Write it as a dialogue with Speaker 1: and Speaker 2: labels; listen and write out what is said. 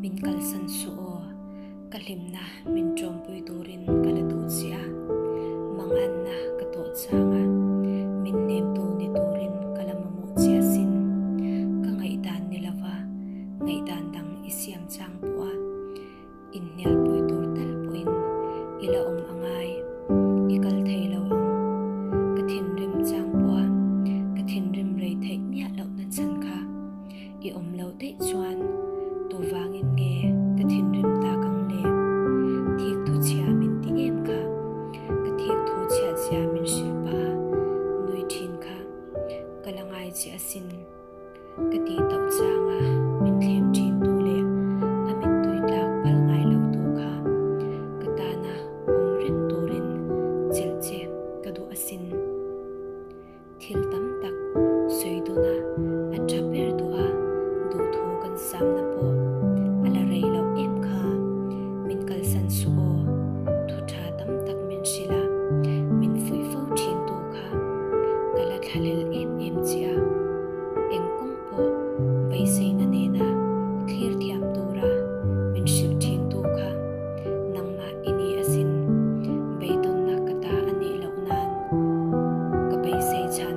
Speaker 1: Min kalsan suh aw, ka hlimna min ṭawmpui turin ka la duh che a, manganna ka tawh chang a, min hnemtu ni turin ka la mamawh che asin. Ka ngaihdan ni lova ngaihdan dang i siam chang pawh a, Inhnialpui tur tal pawhin i la awm a ngai, i kal thei lo ang. Ka thinrim chang pawha ka thinrim rei theih miah lohna chhan kha i awm lo daih chuan tuvangin nge ka thinrim tak ang le? Thik thu chhia min ti em kha? Ka thik thu chhiat zia min hrilh pah a nui thin kha ka la ngai che asin. Ka tih tauh chang a, min thlem thin tu leh a mittui tlak phal ngai lo tu kha ka tana awm reng turin chelh che ka duh asin. Thil tam tak sawi dun a, a tha ber duh a, duhthu kan samna pawh a la rei loh em kha. Min kalsan suh aw, thu tha tam tak min hrilh a, min fuih fo thin tu kha ka la thlalel em em che a, eng kawng pawh beiseina nena thlir thiam tura min hrilh thin tu kha nangmah i ni asin, beidawnna ka ta a nih loh nan ka beisei chhan.